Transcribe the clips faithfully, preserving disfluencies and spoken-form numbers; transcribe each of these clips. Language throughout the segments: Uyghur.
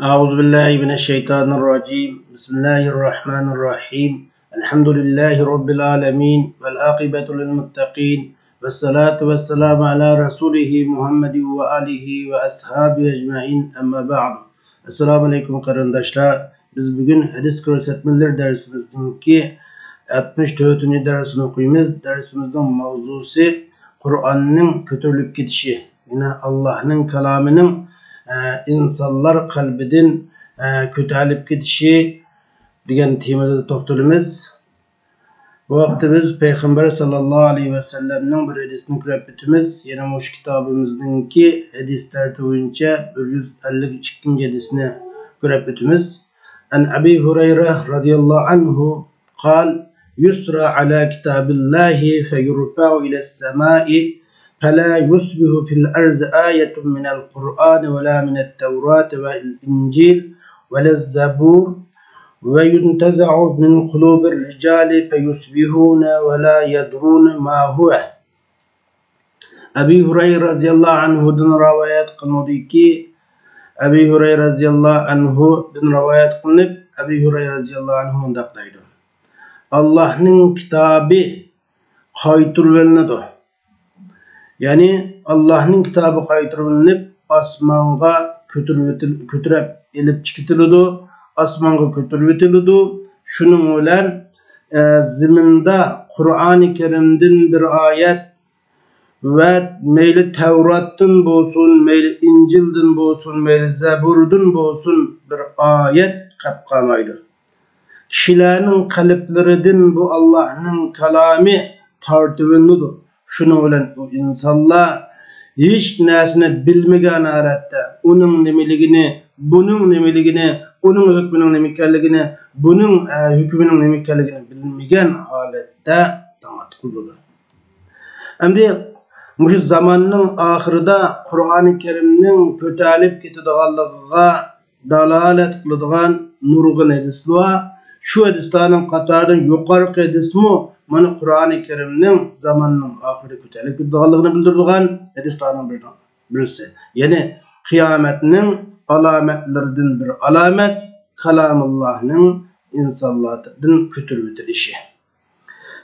أعوذ بالله من الشيطان الرجيم. بسم الله الرحمن الرحيم. الحمد لله رب العالمين، والعاقبة للمتقين، والصلاة والسلام على رسوله محمد وآله وأصحابه أجمعين. أما بعد. ئەسسالامۇ ئەلەيكۇم، قېرىنداشلار. بىز بۈگۈن ھەدىس كۆرسەتمىلىرى دەرسىمىزنىڭكى ئاتمىش تۆتىنچى دەرسىنى ئوقۇيمىز. دەرسىمىزنىڭ ماۋزۇسى قۇرئاننىڭ كۆتۈرۈلۈپ كېتىشى، يەنى ئاللاھنىڭ كالامىنىڭ، ئە، ئىنسانلار قەلبىدىن، ئە، كۆتۈرۈلۈپ كېتىشى دېگەن تېمىدا توختىلىمىز. بۇ ھەقتە بىز پەيغەمبەر ساللاللاھۇ ئەلەيھى ۋەسەللەمنىڭ بىر ھەدىسىنى كۆرۈپ ئۆتىمىز. يەنە مۇشۇ كىتابىمىزنىڭكى ھەدىس تەرتىپى بويىچە بىر يۈز ئەللىك ئىككىنچى ھەدىسنى كۆرۈپ ئۆتىمىز. عن أبي هريرة رضي الله عنه قال: يسرى على كتاب الله فيرفع إلى السماء فلا يصبح في الأرض آية من القرآن ولا من التوراة والإنجيل ولا الزبور وينتزع من قلوب الرجال فيصبحون ولا يدرون ما هو. ئەبى ھۇرەيرە رەزىياللاھۇ ئەنھۇدىن رىۋايەت قىلىنىدۇكى، ئەبى ھۇرەيرە رەزىياللاھۇ ئەنھۇدىن رىۋايەت قىلىنىپ، ئەبى ھۇرەيرە رەزىياللاھۇ ئەنھۇ مۇنداق دەيدۇ: ئاللاھنىڭ كىتابى قايتۇرۇۋېلىنىدۇ. يەنى ئاللاھنىڭ كىتابى قايتۇرۇۋېلىنىپ، ئاسمانغا كۆتۈرۈۋېتىل-، كۆتۈرۈپ ئېلىپ چىقىۋېتىلىدۇ، ئاسمانغا كۆتۈرۈۋېتىلىدۇ. شۇنىڭ بىلەن، ئە، زېمىندا قۇرئانى كەرىمدىن بىر ئايەت ۋە مەيلى تەۋراتتىن بولسۇن، مەيلى ئىنجىلدىن بولسۇن، مەيلى زەبۇردىن بولسۇن، بىر ئايەت قېلىپ قالمايدۇ. كىشىلەرنىڭ قەلبلىرىدىن بۇ ئاللاھنىڭ كالامى تارتىۋېلىنىدۇ. شۇنىڭ بىلەن ئۇ ئىنسانلار ھېچ نەرسىنى بىلمىگەن ھالەتتە، ئۇنىڭ نېمىلىكىنى، بۇنىڭ نېمىلىكىنى، ئۇنىڭ ھۆكمىنىڭ نېمە ئىكەنلىكىنى، بۇنىڭ، ئە، ھۆكمىنىڭ نېمە ئىكەنلىكىنى بىلمىگەن ھالەتتە تاڭ ئاتقۇزىدۇ. ئەمدى مۇشۇ زاماننىڭ ئاخىرىدا قۇرئانى كەرىمنىڭ كۆتەرىلىپ كېتىدىغانلىقىغا دالالەت قىلىدىغان نۇرغۇن ھەدىسلەر بار. شۇ ھەدىسلەرنىڭ قاتارىدا يۇقىرىقى ھەدىسمۇ مانا قۇرئانى كەرىمنىڭ زاماننىڭ ئاخىرىدا كۆتەرىلىپ كېتىدىغانلىقىنى بىلدۈرىدىغان ھەدىسلەرنىڭ بىرى، بىرسى. يەنى قىيامەتنىڭ ئالامەتلىرىدىن بىر ئالامەت كالامۇللاھنىڭ ئىنسانلاردىن كۆتۈرۈۋېتىلىشى.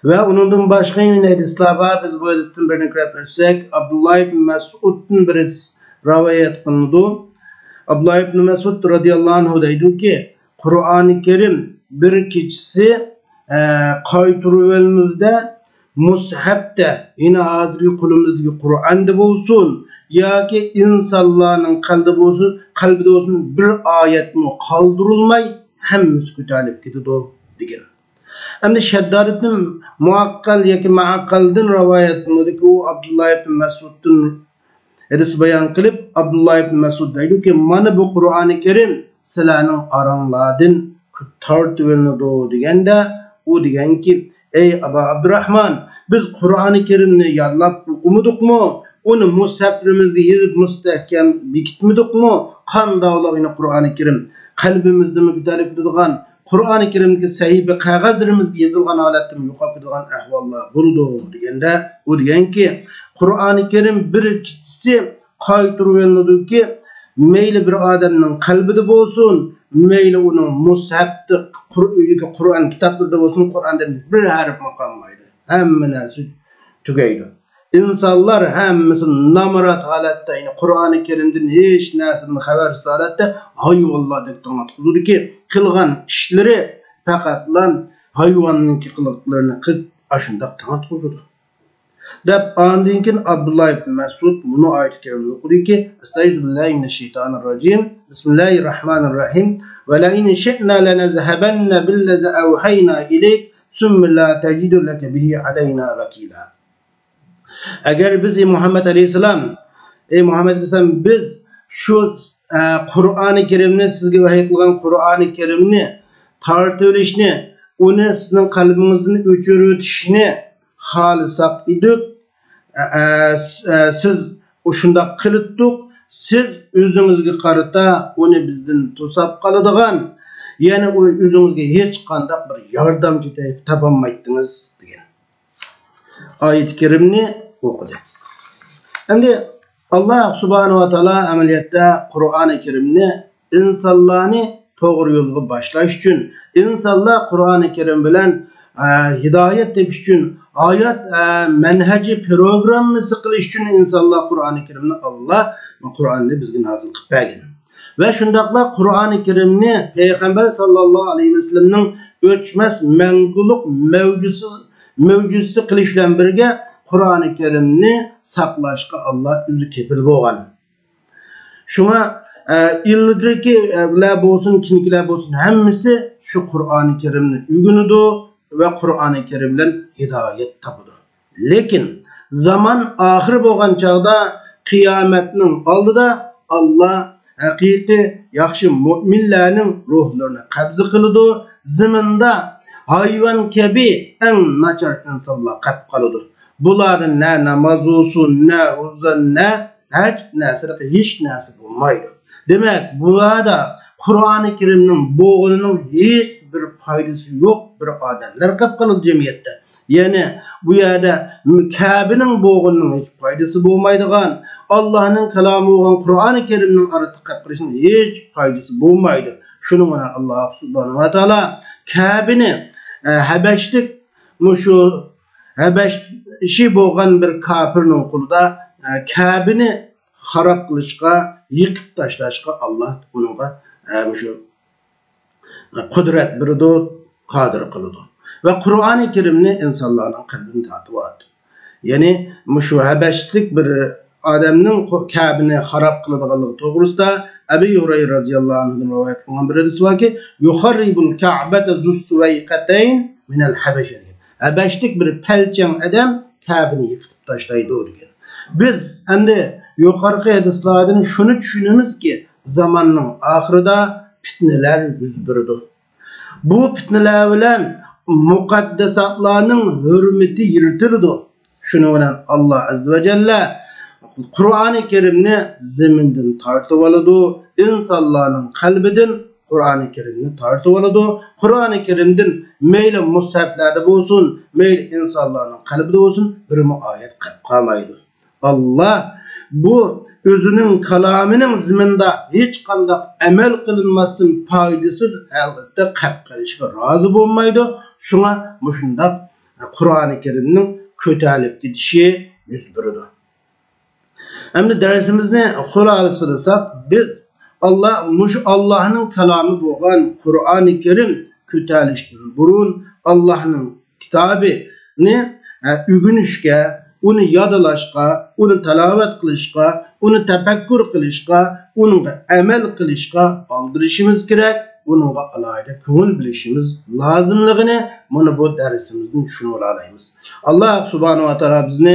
ۋە ئۇنىڭدىن باشقا يەنە ھەدىسلەر بار. بىز بۇ ھەدىستىن بىرنى كۆرۈپ ئۆتسەك، ئابدۇللا ئىبن مەسئۇدتىن بىر ھەدىس رىۋايەت قىلىنىدۇ. ئابدۇللا ئىبن مەسئۇد رەزىياللاھۇ ئەنھۇ دەيدۇكى، قۇرئانى كەرىم بىر كېچىسى، ئە، قايتۇرۇۋېلىنىدۇ-دە، مۇسھەپتە، يەنى ھازىرقى قولىمىزدىكى قۇرئاندا بولسۇن ياكى ئىنسانلارنىڭ قەلبىدە بولسۇن، قەلبىدە بولسۇن، بىر ئايەتمۇ قالدۇرۇلماي ھەممىسى كۆتەرىلىپ كېتىدۇ دېگەن. ئەمدى شەدداد ئىبن مۇئەققەل ياكى مەئەقەلدىن رىۋايەت قىلىنىدۇكى، ئۇ ئابدۇللا ئىبن مەسئۇدتىن ھەدىس بايان قىلىپ، ئابدۇللا ئىبن مەسئۇد دەيدۇكى، مانا بۇ قۇرئانى كەرىم سىلەرنىڭ ئاراڭلاردىن تارتىۋېلىنىدۇ دېگەندە، ئۇ دېگەنكى، ئەي ئابا ئابدۇراھمان، بىز قۇرئانى كەرىمنى يادلاپ ئوقۇمىدۇقمۇ؟ ئۇنى مۇسھەپلىرىمىزگە يېزىپ مۇستەھكەم بېكىتمىدۇقمۇ؟ قانداقلا يەنە قۇرئانى كەرىم قەلبىمىزدىنمۇ كۆتەرىلىپ كېتىدىغان، قۇرئانى كەرىمدىكى سەھىپە قەغەزلىرىمىزگە يېزىلغان ھالەتتىمۇ يوقاپ كېتىدىغان ئەھۋاللار بولىدۇ دېگەندە، ئۇ دېگەنكى، قۇرئانى كەرىم بىر كېچىسى قايتۇرۇۋېلىنىدۇكى، مەيلى بىر ئادەمنىڭ قەلبىدە بولسۇن، مەيلى ئۇنىڭ مۇسھەپتە، قۇر-، ئۆيدىكى قۇرئان كىتابلىرىدا بولسۇن، قۇرئاندىن بىر ھەرپمۇ قالمايدۇ. ھەممە نەرسە تۈگەيدۇ. ئىنسانلار ھەممىسى نامرات ھالەتتە، يەنى قۇرئانى كەرىمدىن ھېچ نەرسىدىن خەۋەرسىز ھالەتتە ھايۋانلاردەك تاڭ ئاتقۇزىدۇكى، قىلغان ئىشلىرى پەقەتلا ھايۋاننىڭكى قىلىقلىرىنى قىلىپ، ئاشۇنداق تاڭ ئاتقۇزىدۇ. دەپ، ئاندىن كېيىن ئابدۇللا ئىبن مەسئۇد مۇنۇ ئايەتى كەرىمىنى ئوقۇدىكى، ئەستەئىزۇ بىللاھى مىنەششەيتانىر راجىم. بىسمىللاھىر راھمانىر راھىم. ۋەلەئىن شىئنا لەنەزھەبەننە بىللەزى ئەۋھەينا ئىلەيك سۇممە لا تەجىدۇ لەكە بىھى ئەلەينا ۋەكىلا. ئەگەر بىز، ئەي مۇھەممەد ئەلەيھىسسالام، ئەي مۇھەممەد ئەلەيھىسسالام، بىز شۇ، ئە، قۇرئانى كەرىمنى، سىزگە ۋەھىي قىلغان قۇرئانى كەرىمنى تارتىۋېلىشنى، ئۇنى سىزنىڭ قەلبىڭىزدىن ئۆچۈرۈۋېتىشنى خالىساق ئىدۇق، ئە، ئە، س-، ئە، سىز ئۇشۇنداق قىلىتتۇق، سىز ئۆزىڭىزگە قارىتا ئۇنى بىزدىن توساپ قالىدىغان، يەنى ئۇ ئۆزىڭىزگە ھېچقانداق بىر ياردەمچى تە-، تاپالمايتتىڭىز، دېگەن ئايەت كەرىمنى ئوقۇدى. ئەمدى ئاللا سۇبھانەھۇ ۋە تائالا ئەمەلىيەتتە قۇرئانى كەرىمنى ئىنسانلارنى توغرا يولغا باشلاش ئۈچۈن، ئىنسانلار قۇرئانى كەرىم بىلەن، ئە، ھىدايەت تېپىش ئۈچۈن، ھايات، ئە، مەنھەجى پروگراممىسى قىلىش ئۈچۈن ئىنسانلار قۇرئانى كەرىمنى، ئاللا قۇرئاننى بىزگە نازىل قىلىپ بەرگەن. ۋە شۇنداقلا قۇرئانى كەرىمنى پەيغەمبەر ساللاللاھۇ ئەلەيھى ۋەسەللەمنىڭ ئۆچمەس مەڭگۈلۈك مەۋجۇسى، مەۋجۇسى قىلىش بىلەن بىرگە، قۇرئانى كەرىمنى ساقلاشقا ئاللا ئۆزى كېپىل بولغان. شۇڭا، ئە، ئىلگىرىكىلەر بولسۇن، كېيىنكىلەر بولسۇن، ھەممىسى شۇ قۇرئانى كەرىمنى ئۆگىنىدۇ ۋە قۇرئانى كەرىم بىلەن ھىدايەت تاپىدۇ. لېكىن زامان ئاخىرى بولغان چاغدا، قىيامەتنىڭ ئالدىدا ئاللا ھەقىقىي ياخشى مۆمىنلەرنىڭ روھلىرىنى قەبزە قىلىدۇ. زېمىندا ھايۋان كەبى ئەڭ ناچار ئىنسانلار قېلىپ قالىدۇ. بۇلاردىن نە ناماز بولسۇن، نە روزا، نە ھەج نەرسىلىك ھېچ نەرسە بولمايدۇ. دېمەك، بۇلاردا قۇرئانى كەرىمنىڭ بولغىنىنىڭ ھېچ بىر پايدىسى يوق بىر ئادەملەر قېلىپ قالىدۇ جەمئىيەتتە. يەنى بۇ يەردە كەبىنىڭ بولغىنىنىڭ ھېچ پايدىسى بولمايدىغان، ئاللانىڭ كالامى بولغان قۇرئانى كەرىمنىڭ ئارىسىدا قېلىپ قېلىشنىڭ ھېچ پايدىسى بولمايدۇ. شۇنىڭ بىلەن ئاللا سۇبھانەھۇ ۋە تائالا كەبىنى، ئە، ھەبەشلىك، مۇشۇ ھەبەشى بولغان بىر كاپىرنىڭ قولىدا، ئە، كەبىنى خاراب قىلىشقا، يىقىپ تاشلاشقا ئاللا ئۇنىڭغا، ئە، مۇشۇ قۇدرەت بېرىدۇ، قادىر قىلىدۇ. ۋە قۇرئانى كەرىمنى ئىنسانلارنىڭ قەلبىدىن تارتىۋالىدۇ. يەنى مۇشۇ ھەبەشلىك بىر ئادەمنىڭ قۇ-، كەبىنى خاراب قىلىدىغانلىقى توغرىسىدا ئەبى ھۇرەيرە رازىياللاھۇ ئەنھۇدىن رىۋايەت قىلغان بىر ھەدىس باركى، يۇخەررىبۇل كەبەتە زۇسسۇۋەيقەتەين مىنەل ھەبەشە دېگەن. ھەبەشلىك بىر پەلچەڭ ئادەم كەبىنى يىقىتىپ تاشلايدۇ دېگەن. بىز ئەمدى يۇقىرىقى ھەدىسلاردىن شۇنى چۈشىنىمىزكى، زاماننىڭ ئاخىرىدا پىتنىلەر يۈز بېرىدۇ. بۇ پىتنىلەر بىلەن مۇقەددەساتلارنىڭ ھۆرمىتى يىرتىلىدۇ. شۇنىڭ بىلەن ئاللا ئەززە ۋە جەللە قۇرئانى كەرىمنى زېمىندىن تارتىۋالىدۇ، ئىنسانلارنىڭ قەلبىدىن قۇرئانى كەرىمنى تارتىۋالىدۇ. قۇرئانى كەرىمدىن مەيلى مۇسھەپلەردە بولسۇن، مەيلى ئىنسانلارنىڭ قەلبىدە بولسۇن، بىرمۇ ئايەت قېلىپ قالمايدۇ. ئاللا بۇ ئۆزىنىڭ كالامىنىڭ زېمىندا ھېچقانداق ئەمەل قىلىنماستىن پايدىسىز ھالەتتە قېلىپ قېلىشىغا رازى بولمايدۇ. شۇڭا مۇشۇنداق قۇرئانى كەرىمنىڭ كۆتەرىلىپ كېتىشى يۈز بېرىدۇ. ئەمدى دەرسىمىزنى خۇلاسىلىساق، بىز ئاللا، مۇشۇ ئاللانىڭ كالامى بولغان قۇرئانى كەرىم كۆتەرىلىشتىن بۇرۇن ئاللانىڭ كىتابىنى، ئە، ئۆگىنىشكە، ئۇنى يادلاشقا، ئۇنى تىلاۋەت قىلىشقا، ئۇنى تەپەككۇر قىلىشقا، ئۇنىڭغا ئەمەل قىلىشقا ئالدىرىشىمىز كېرەك، ئۇنىڭغا ئالاھىدە كۆڭۈل بۆلۈشىمىز لازىملىقىنى مانا بۇ دەرسىمىزدىن چۈشىنىۋالالايمىز. ئاللا سۇبھانەھۇ ۋە تائالا بىزنى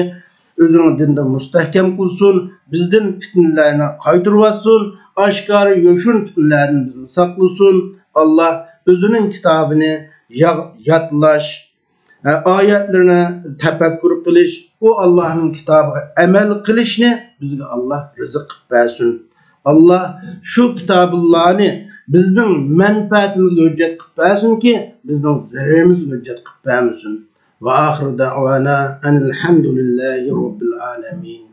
ئۆزىنىڭ دىنىدا مۇستەھكەم قىلسۇن، بىزدىن پىتنىلەرنى قايتۇرۇۋالسۇن، ئاشكارا يوشۇرۇن پىتنىلەردىن بىزنى ساقلىسۇن. ئاللا ئۆزىنىڭ كىتابىنى يا-، يادلاش، ئايەتلىرىنى تەپەككۇر قىلىش، ئۇ ئاللانىڭ كىتابىغا ئەمەل قىلىشنى بىزگە ئاللا رىزىق قىلىپ بەرسۇن. ئاللا شۇ كىتابۇللانى بىزنىڭ مەنپەئەتىمىزگە ھۆججەت قىلىپ بەرسۇنكى، بىزنىڭ زەرىرىمىزگە ھۆججەت قىلىپ بەرمىسۇن. ۋە ئاخىرۇ دەئۋانا ئەنىل ھەمدۇلىللاھى رەببىل ئالەمىن.